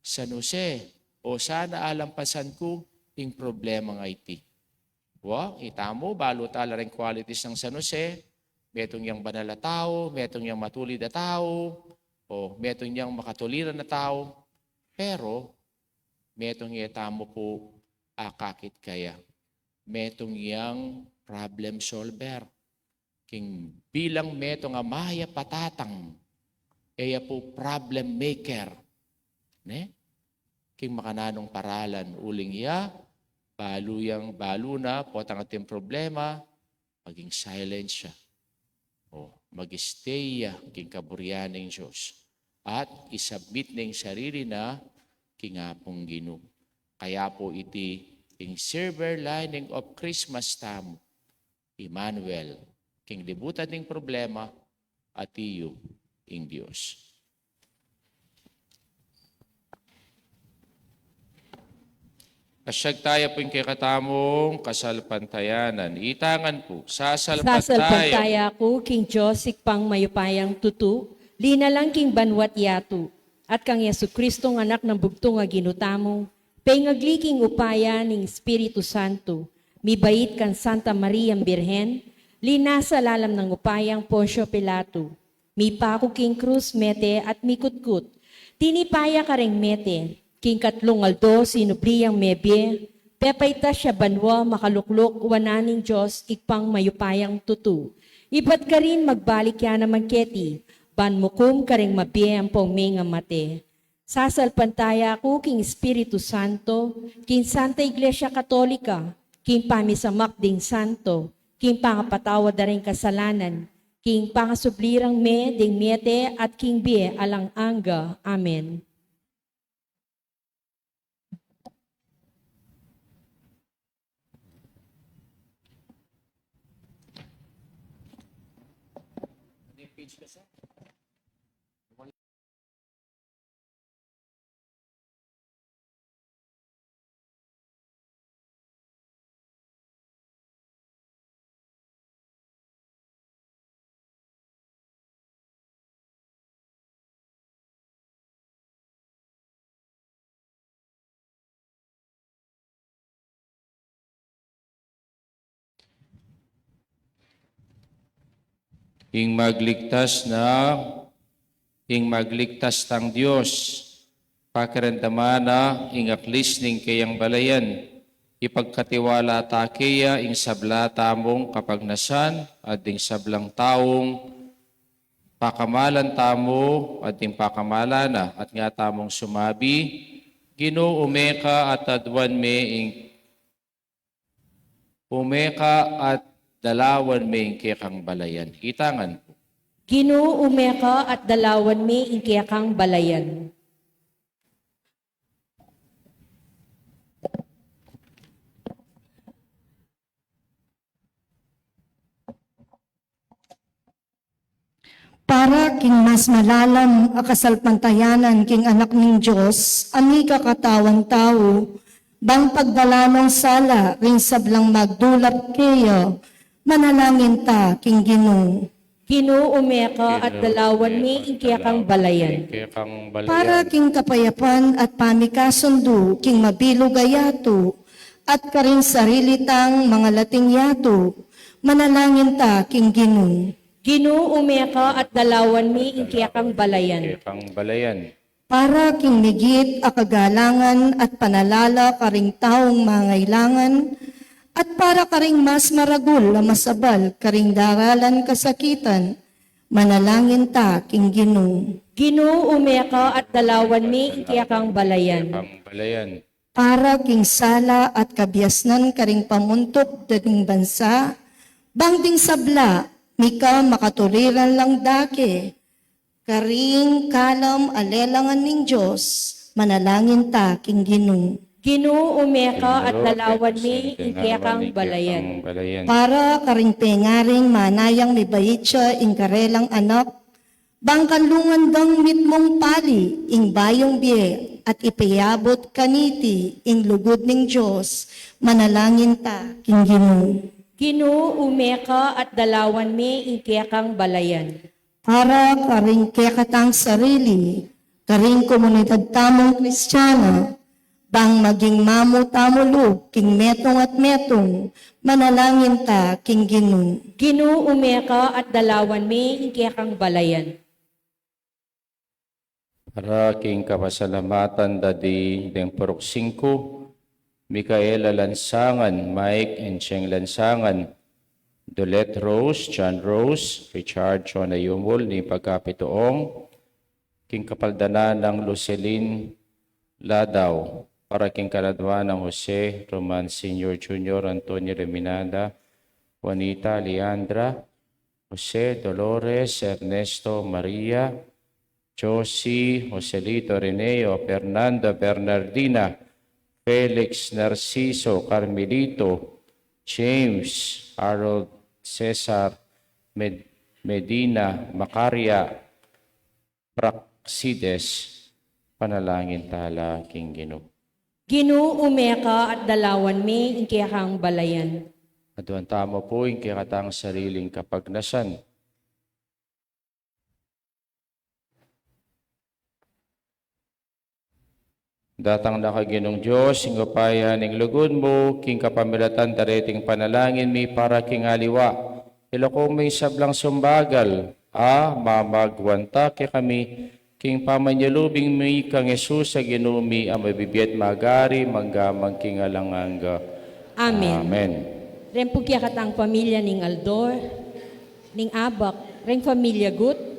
San Jose, o sana alampasan ku ing problema a iti. Wa, ita mu, balu ta la ring qualities nang San Jose, metung yang banal a tau, metung yang matulid a tau, o metung yang makatuliran a tau, pero metung ya tamu pu akakit kaya, metung yang problem solver. King bilang metung a mayap a tatang, e ya pu problem maker, ne? King makananung paralan, uling ya, balu yang, balu na, potang atin problema, maging silent siya. O, mag-stay ya king kaburian ning Dios. At i-submit na ing sarili na king Apung Ginu. Kaya pu iti ing silver lining of Christmas tamu, Emmanuel, king libutan ning problema, ati yu ing Dios. Asyag taya pu ing kekatamung kasalpantayanan. Itangan ku, sasalpantaya. Sasalpantaya ku king Dios Ibpang mayupayang tutu, linalang king banua't yatu, at kang Jesucristong Anak nang bugtung a Ginu tamu, pengagli king upaya ning Espiritu Santo, mibait kang Santa Mariang Birhen, linasa lalam nang upayang Poncio Pilato, mipaku king krus, mete at mikutkut. Tinipa ya kareng mete, king katlung aldo sinubli yang mebie, pepaitas ya banua, makalukluk wanan ning Dios Ibpang mayupayang tutu. Ibat karin magbalik ya naman keti, ban mukum kareng mabie ampong mengamate. Sasalpantaya ku king Espiritu Santo, king Santa Iglesia Katolika, king pamisamak ding santo, king pangapatawad da ring kasalanan, king pangasubli rang me ding mete at king bie alang angga. Amen. Ing magligtas na, ing magligtas tang Dios, pakiramdaman na ing aklis ning keyang balayan, ipagkatiwala ta keya ing sabla tamung kapagnasan, at ding sablang taung pakamalan tamu, at ding pakamalan na, at nga tamung sumabi, Ginu, ume ka at aduan me ing Ume ka at dalawan me ing kekang balayan. Itangan ku. Ginu, ume ka at dalawan me ing kekang balayan. Para king mas malalam a kasalpantayanan king Anak ning Dios, a mikakatawan tau, bang pagdala nong sala ring sablang magdulap keya, manalangin ta king Ginu. Ginu, ume ka at dalawan me ing kekang balayan. Para king kapayapan at pamikasundu king mabilug a yatu, at karing sarili tang mangalating yatu, manalangin ta king Ginu. Ginu, ume ka at dalawan me ing kekang balayan. Kekang balayan. Para king migit a kagalangan at panalala karing taung mangailangan, at para karing mas maragul a masabal karing daralan kasakitan, manalangin ta king Ginu. Ginu, ume ka at dalawan me ing kekang balayan. Kekang balayan. Para king sala at kabiasnan karing pamuntuk da ning bansa, bang ding sabla mika makatuliran lang dake karing kalam a lelangan ning Dios, manalangin ta king Ginu. Ginu, ume ka at dalawan me ing kekang balayan. Para karing pengaring manayang mibait ya ing karelang anak, bang kanlungan dang mitmung pali ing bayung bie at ipiabut kaniti ing lugud ning Dios, manalangin ta king Ginu. Ginu, ume ka at dalawan me ing kekang balayan. Para karing kekatang sarili, karing komunidad tamung Kristiana, bang maging mamu tamu lub king metung at metung, manalangin ta king Ginu. Ginu, ume ka at dalawan mi ing kekang balayan. Para king kapasalamatan da di deng purok singku, Micaela Lansangan, Mike and Cheng Lansangan, Dolet Rose, John Rose, Richard John Ayumul, ning pagkapituong, king kapaldanan nang Lucelin Ladao, para king kaladwa nang Jose, Roman Senior, Junior, Antonio, Reminada, Juanita, Leandra, Jose, Dolores, Ernesto, Maria, Josie, Joselito, Reneo, Fernando, Bernardina, Felix, Narciso, Carmelito, James, Harold, Cesar, Med-, Medina, Macaria, Praxides, panalangin tala king Ginu. Ginu, ume ka at dalawan mi ing kekang balayan. Aduan tamu pu ing kekatang sariling kapagnasan. Datang na ka Ginung Dios, ing upaya ning lugud mu, king kapamilatan da reting panalangin mi para king aliwa. Ilako mu ing sablang sumbagal, a mamagwanta kekami, king pamanyalubing mi kang Jesus a Ginu mi, a mabibie at magari, mangga man king alang angga. Amen. Amen. Reng pu kekatang pamilya ning Aldor, ning Abak, reng pamilya Gut,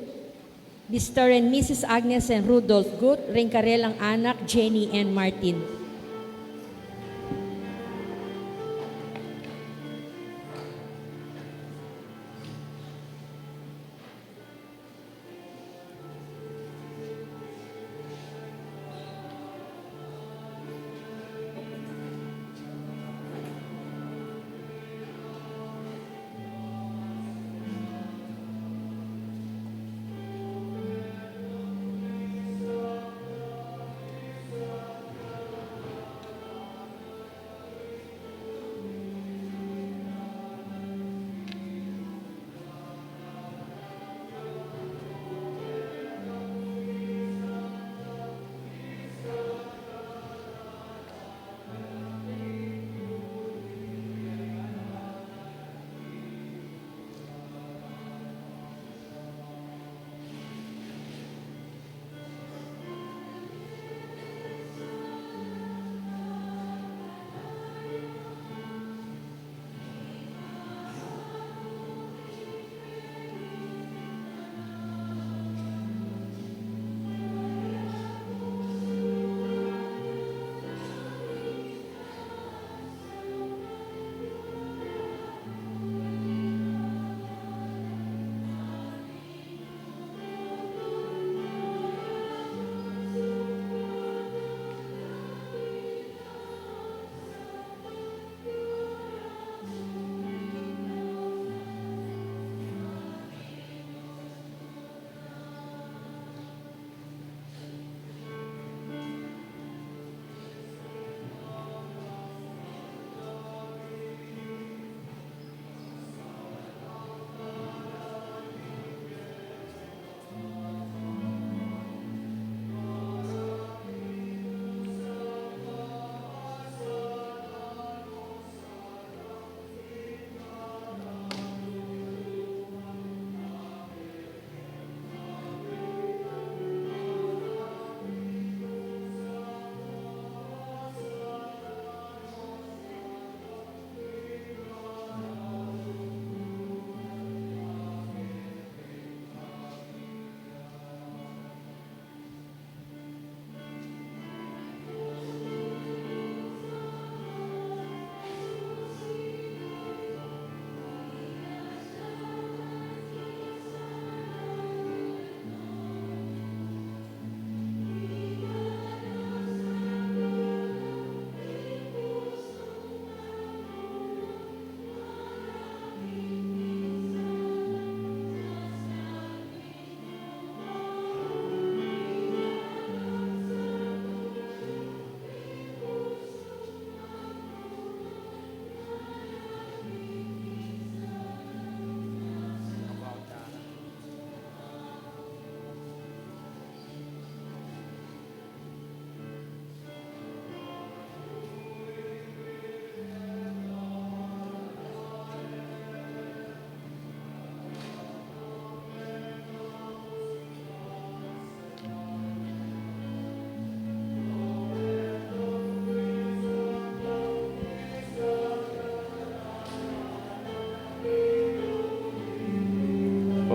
Mister and Missus Agnes and Rudolph Gut, reng karelang anak Jenny and Martin.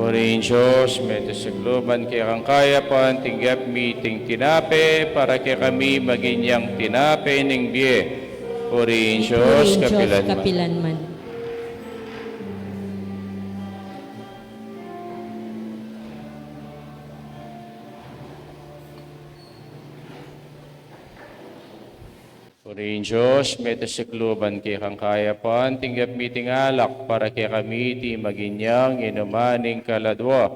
Purihin Dios, mete sa lub ning kekang kayapan, tinggap mi iting tinape, para kekami maging yang tinape ning bie. Purihin Dios, kapilan man. Purihin Dios, mete sa lub ning kekang kayapan, tinggap mi iting alak, para kekami iti maging yang inuman ning kaladua.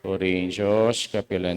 Purihin Dios, kapilan.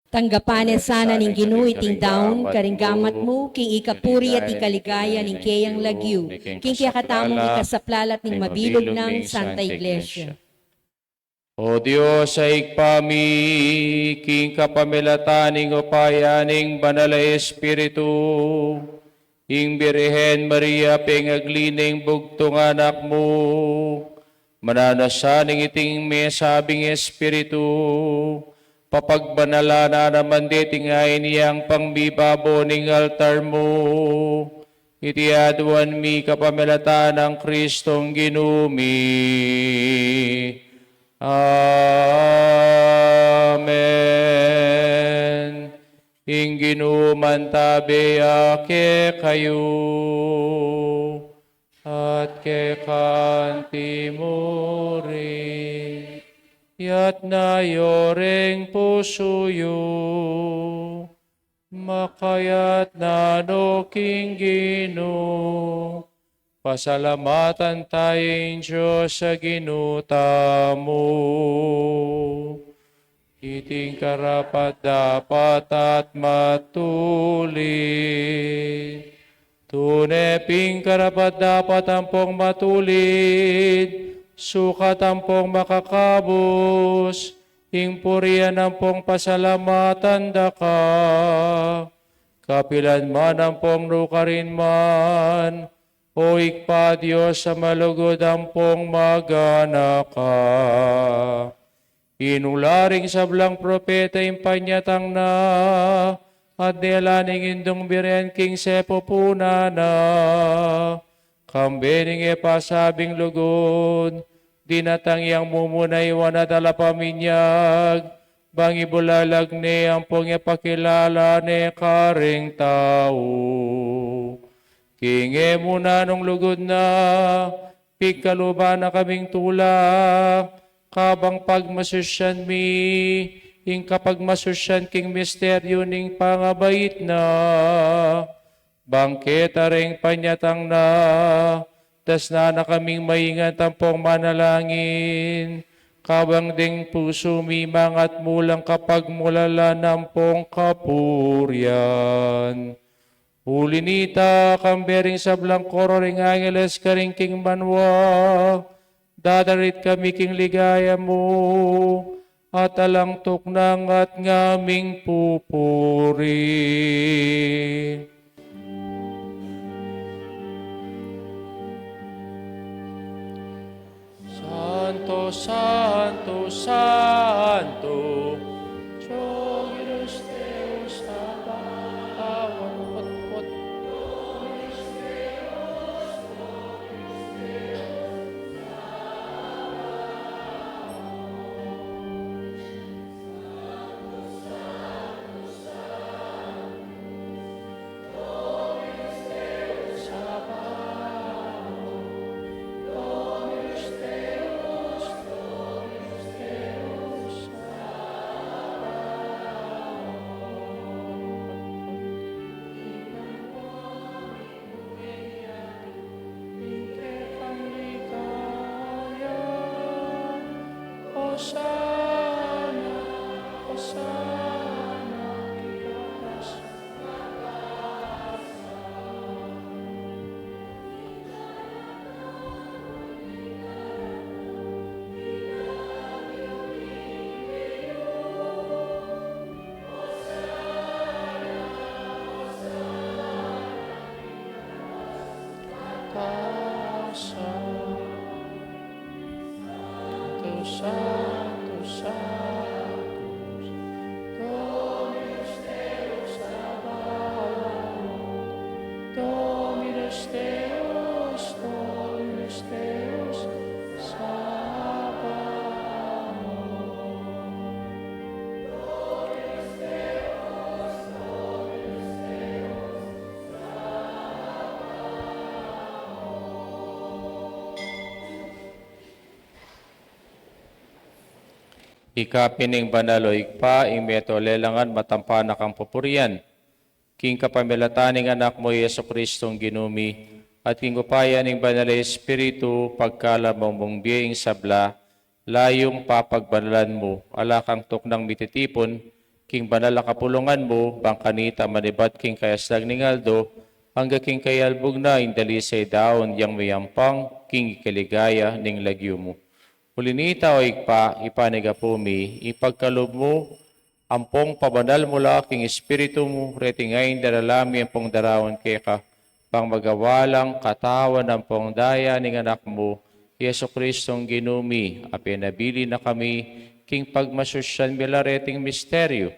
Tanggapan na sana ning Ginu iting daun karing gamat mu, king ikapuri at ikaligaya ning keyang lagyu, king kekatamung ikasaplalat ning mabilug nang Santa Iglesia. O Dios a Ibpa mi, king kapamilatan ning upaya ning Banal a Espiritu, ing Birhen Maria pengagli ne ning bugtung anak mu, mananu na sana iting mesabing Espiritu, papagbanalan na naman deti ngeni ing pangbibabo ning altar mu. Iti aduan mi kapamilatan nang Kristong Ginu mi. Amen. Ing Ginu mantabe ya kekayu. At keka mu rin. Iyatas yu reng pusu yu. Makayatas no king Ginu. Pasalamatan taya ing Dios a Ginu tamu. Iting karapat-dapat at matulid. Tune pin karapat-dapat ampong matulid, sukat ampong makakabus, ing purian ampong pasalamatan da ka. Kapilan man ampong nukarin man, O Ibpa Dios a malugud ampong magana ka. Inula ring sablang propeta ing panyatang na, at dela ning Indung Birhen king sepupunan na. Kambe ning e pasabing lugud, dinatang yang mumuna iwan at alapaminyag, bang ibulalag ne ampong ipakilala ne karing tau. King e munanung lugud na, pigkaluban na kaming tula, kabang pagmasusyan mi ing kapagmasusyan king misteryu ning pangabait na. Bang keta reng panyatang na, dasnan na kaming maingat ampong manalangin, kabang deng pusu mi mangatmu lang kapagmulalan ampong kapurian. Uli nita, kambe ring sablang koro ring angeles karing king banua, dadalit kami king ligaya mu, at alang tuknang at ngaming pupuri. Santo, santo, santo, Dominus Deus Sabaoth. Ika pin ing banal, o Ibpa, ing metung lelangan matampa na kang pupurian. King kapamilatan ning Anak mu, Jesucristong Ginu mi, at king upaya ning Banal a Espiritu, pagkalub mung bie ing sabla, layung papagbanalan mu, ala kang tuknang mititipun, king banal a kapulungan mu, bang kanita manibat king kayasag ning aldo, angga king kayalbug na ing dalisay daun yang miyampang, king ikaligaya ning lagyu mu. Uli nita, o Ibpa, ipanyawad mi, ipagkalub mu, ampong pabanal mu la king Espiritu mu, reti ngan darala mi ampong daraun keka, bang magawa lang katawan ampong daya ning Anak mu, Jesucristong Ginu mi, a penabilin na kami, king pagmasusyan mi la reting misteryu.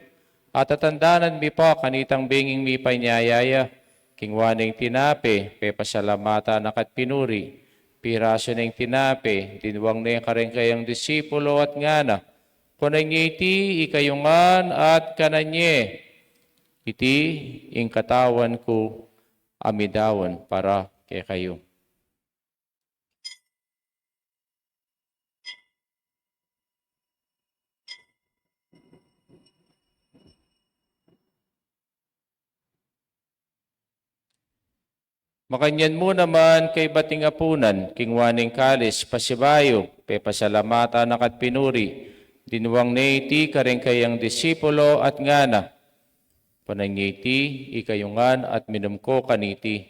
At tatandanan mi pa kanitang benging mipanyaya ya, kinua ne ing tinape, pepasalamatan na ka't pinuri, pirasu ne ing tinape, dinwang ne karing kayang disipulo at ngana, kunan ye iti ikayu ngan at kanan ye. Iti ing katawan ku a midaun para kekayu. Makanyan mu naman kaybat ning apunan, kinua ne ing kalis, pasibayu, pepasalamatan na ka't pinuri, dinwang ne iti karing kayang disipulo at ngana, kunan ye iti ikayu ngan at minum ko kaniti.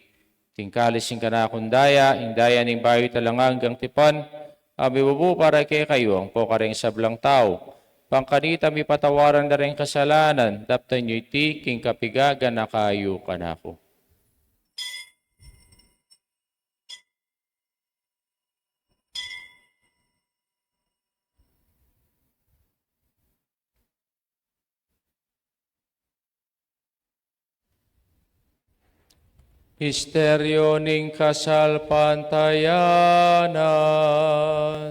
Iti ing kalis ning kanakung daya, ing daya ning bayu at alang anggang tipan, a mibubu para kekayu ampong kareng sablang tau, bang kanita mipatawaran la reng kasalanan. Daptan yu iti king kapigaganaka yu kanaku. Misteryu ning kasalpantayanan.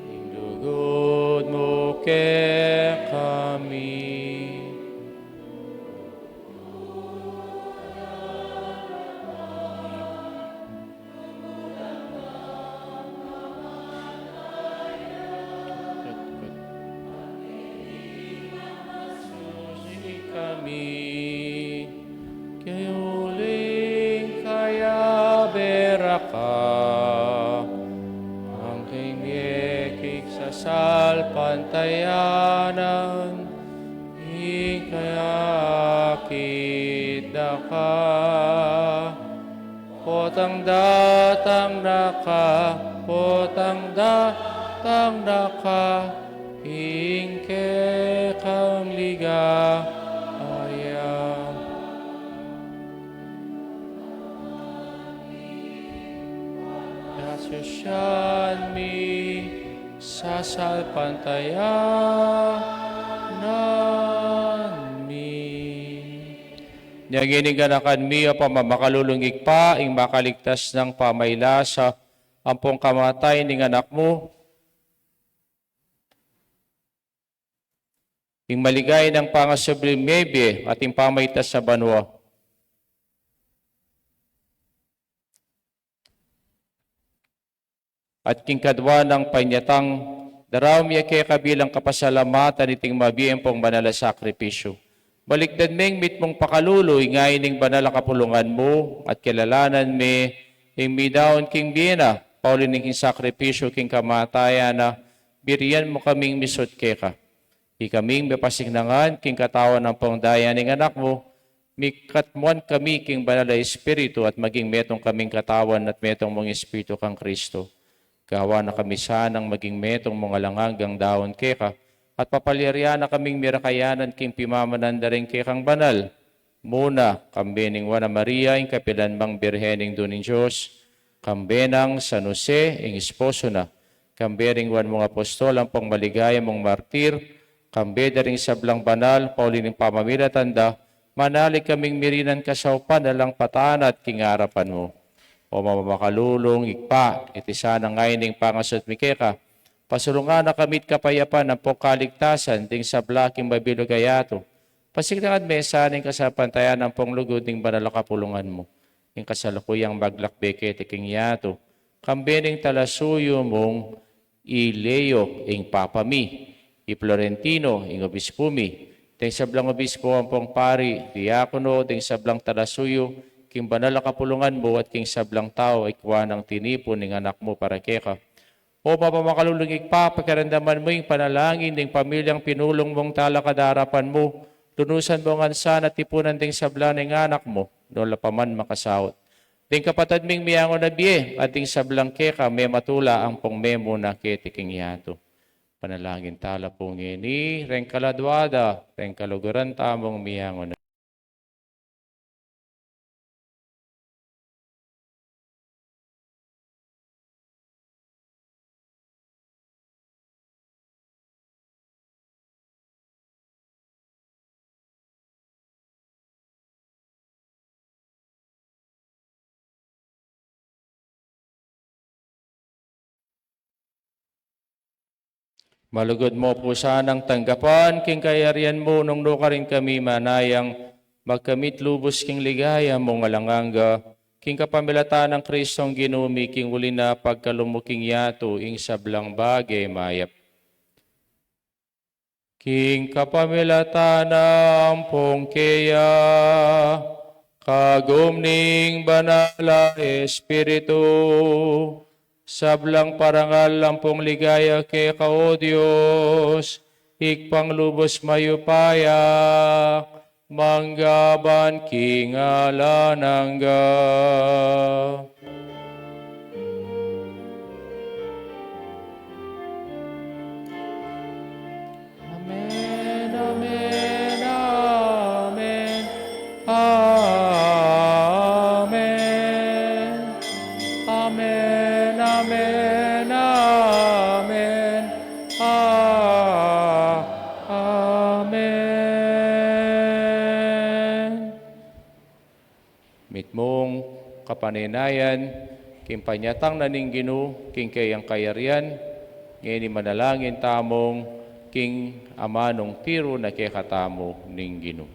Ing lugud mu kekami. Kami king uling kayabe ra ka, angking mie king sasalpantayanan, ing kayakit da ka. Potang datang na ka, potang datang na ka, ing kekang ligaya. Kasusyan mi, sasalpantayanan mi. Nya ngeni ing ganakan mi a pamamakalulung, Ibpa, ing makaligtas nang pamailasa ampong kamatayan ning Anak mu, ing maligaya nang pangasubling mebie at ing pamaitas a banua. At king kadua nang panyatang, daraun mi ya keka bilang kapasalamatan iting mabie ampong banal a sakripisyu. Balikdan meng mitmung pakalulu ing ain ning banal a kapulungan mu, at kilalanan mi ing midaun king bie na, pauli ning king sakripisyu king kamatayan na, birian mu kaming misut keka. Ikaming mepasikan ngan king katawan ampong daya ning Anak mu, mikatmuan kami king Banal a Espiritu at maging metung kaming katawan at metung mung Espiritu kang Kristo. Gawan na kami sanang maging metung mung alang anggang daun keka, at papalyarian na kaming mirakayanan king pimamanan da ring kekang banal. Muna, kambe ning Nuan a Maria, ing kapilan mang Birhen Indu ning Dios, kambe nang San Jose, ing esposo na, kambe ring nuan mung apostol ampong maligaya mung martir, kambe da ring sablang banal, pauli ning pamamilatan da, manalig kaming mirinan kasaupan alang patanat king arapan mu. O mapamakalulung Ibpa, iti sana ngeni ing pangasot mi keka, pasulungan na kami king kapayapan ampong kaligtasan ding sabla king mabilug a yatu. Pasiknangan me sana ing kasalpantayanan ampong lugud ning banal a kapulungan mu. Ing kasalukuyang maglakbe keti king yatu, kambe ning talasuyu mung i Leo ing Papa mi, i Florentino ing obispu mi, ding sablang obispu ampong pari, diakono, ding sablang talasuyu king banal a kapulungan mu, at king sablang tau a ikua nang tinipun ning Anak mu para keka. O mapamakalulung Ibpa, pakiramdaman mu ing panalangin ding pamilyang pinulung mung talakad arapan mu, lunusan mu ngan sana tipunan ding sabla ning Anak mu, nung la pa man makasaut. Ding kapatad ming miyangu na bie, at ding sablang keka mematula ampong memuna keti king yatu. Panalangin tala pu ngeni, reng kaladua da, reng kaluguran tamung miyangu na. Malugud mu pu sanang tanggapan king kayarian mu nung nukarin kami manayang magkamit lubus king ligaya mung alang angga, king kapamilatan nang Kristong Ginu mi, king uli na pagkalub mu king yatu ing sablang bage mayap. King kapamilatan nang pungkeya, kagum ning Banal a Espiritu, sablang parangal ampong ligaya keka, o Dios, Ibpang lubus mayupaya, mangga ban king alang angga. Amen, amen, amen. Amen. Amen, amen, amen. A-, amen. Mitmung kapanenayan, king panyatang na ning Ginu king keyang kayarian, ngeni manalangin tamung king amanung tiru na kekatamu ning Ginu.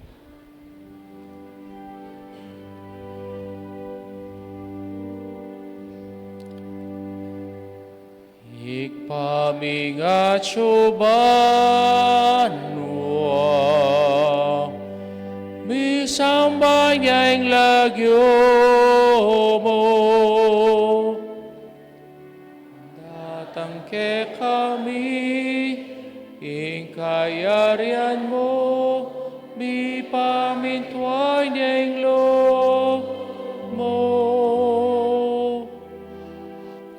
Ibpa ming atsu banua, misamban ya ing lagyu mu. Datang kekami ing kayarian mu, mipamintuan ya ing lub mu.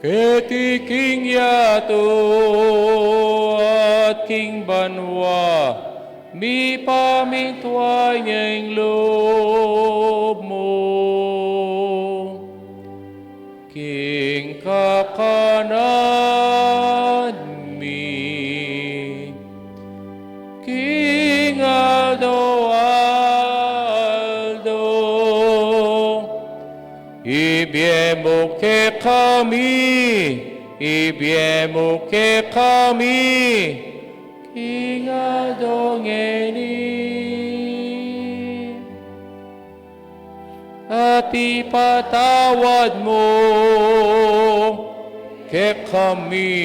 Keti king yatu at king banua, mipamintuan ya ing lub mu. King kakanan mi king aldo-aldo, ibie mu kekami, ibie mu kekami king aldo ngeni. At ipatawad mu kekami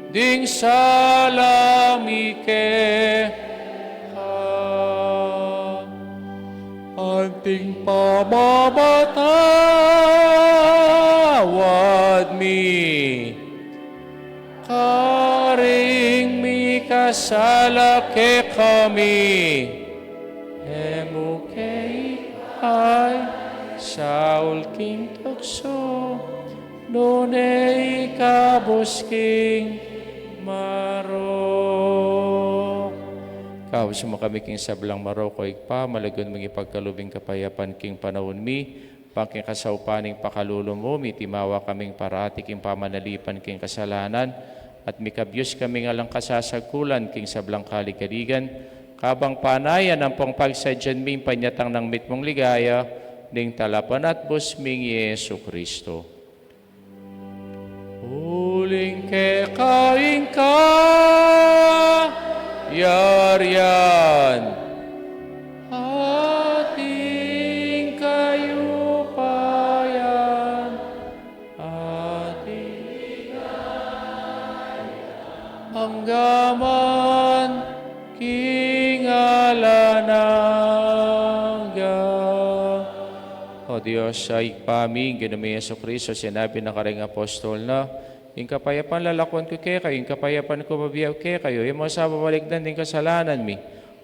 ding sala mi keka, anting pamamatawad mi karing mikasala kekami. E mu ke ipaisaul king tuksu, nune ikabus king marok. Ikabus mu kami king sablang marok, o Ibpa, malugud mung ipagkalub ing kapayapan king panaun mi, Pangking kasaupan ning pakalulu mu, mitimawa kaming parati king pamanalipan king kasalanan, at mikabyus kaming alang kasasagkulan king sablang kaligaligan, kabang panayan ampong pagsadyan mi ing panyatang nang mitmung ligaya, ning talapanatbus ming Jesu Cristo. Uling keka ing kayarian, at ing kayupayan, at ing anggaman king alang angga. O Dios, Ibpa mi, ing Ginu ming Jesucristo, sinabi na karing apostol na, ing kapayapan lalakwan ku kekayu, ing kapayapan ku bibie ku kekayu, e mu sa babalikdan ding kasalanan mi,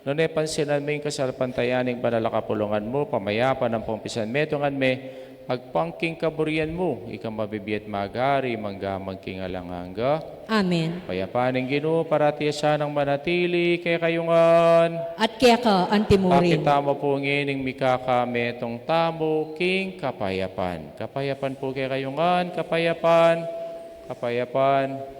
nune pansinan me ing kasalpantayanan ning banal a kapulungan mu, pamayapan ampong pisanmetungan me, agpang king kaburian mu, ika a mabibie at magari, mangga man king alang angga. Amen. Ing kapayapan ning Ginu, parati ya sanang manatili kekayu ngan. At keka anti mu rin. Pakit tamu pu ngeni ing mikakametung tamu king kapayapan. Kapayapan pu kekayu ngan, kapayapan, kapayapan.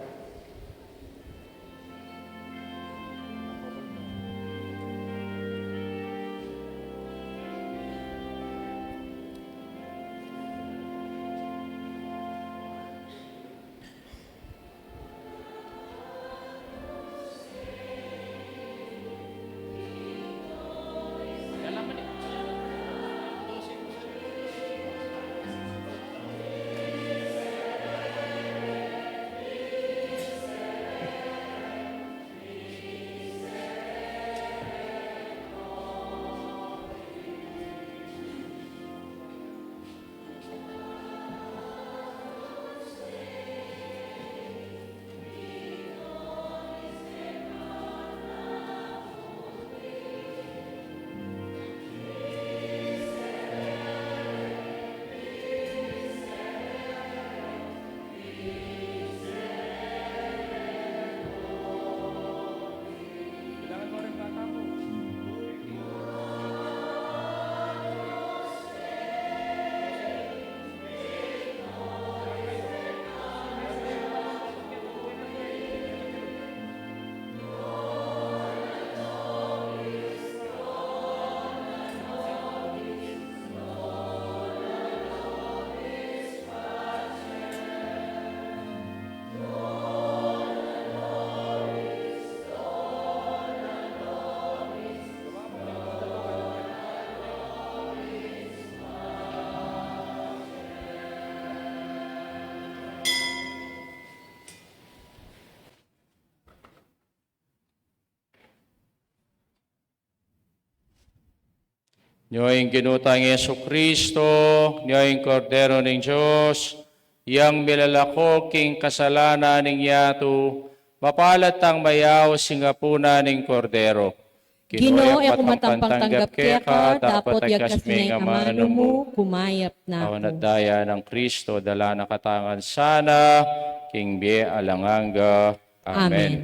Nyo ing Ginu tang Jesucristo, nyo ing Kordero ning Dios, yang milalako king kasalanan ning yatu, mapalad tang mayaus king apunan ning Kordero. Ginu, e ku matampang tanggap keka, dapot yagkas me ing amanu mu, kumayap na ku. Awan at daya nang Cristo, dala na katamu ngan sana, king bie alang angga. Amen. Amen.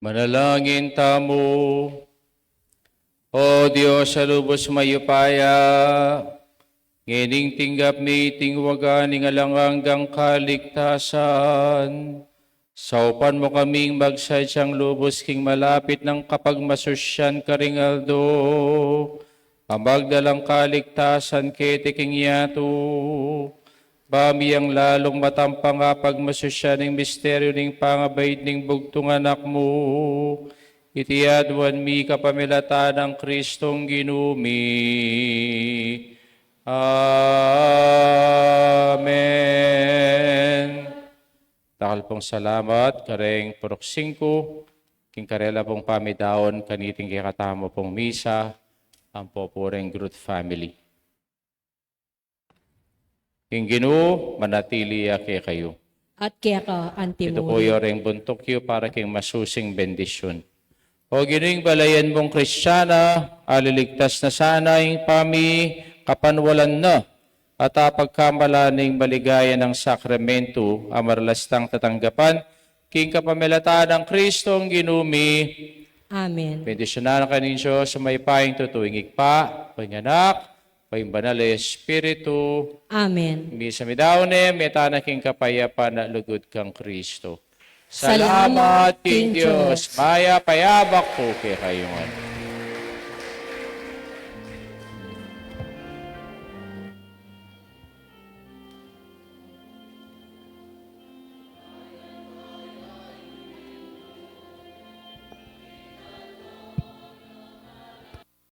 Manalangin tamu. O Dios a lubus mayupaya, ngening tinggap mi ing waga ning alang anggang kaligtasan, saupan mu kaming magsadyang lubus king malapit nang kapagmasusyan karing aldo, a magdalang kaligtasan keti king yatu, ba mi yang lalung matampang a pagmasusyan ing misteryu ning pangabaid ning bugtung anak mu. Iti aduan mi kapamilatan nang Kristong Ginu mi. Amen. Dakal pung salamat kareng purok singku, king karela pung pamidaun kaniting kekatamu pung misa, ampo pu reng Groot family. Ing Ginu manatili ya kekayu. At keka antimu rin. Ituku yu reng buntuk yu para king masusing bendisyun. O Ginu, ing balayan mung Kristiana, aliligtas na sana ing pamikapanwalan na, at apagkamala ning maligaya nang sakramento, a maralas tang tatanggapan, king kapamilatan nang Kristong Ginu mi. Amen. Bendisyunan na kayu ning Dios a mayupayang tutu, ing Ibpa, ing Anak, ing Banal a Espiritu. Amen. Misa mi daun ne, meta na king kapayapan a lugud kang Kristo. Salamat king Dios. Mayap a abak pu kekayu ngan.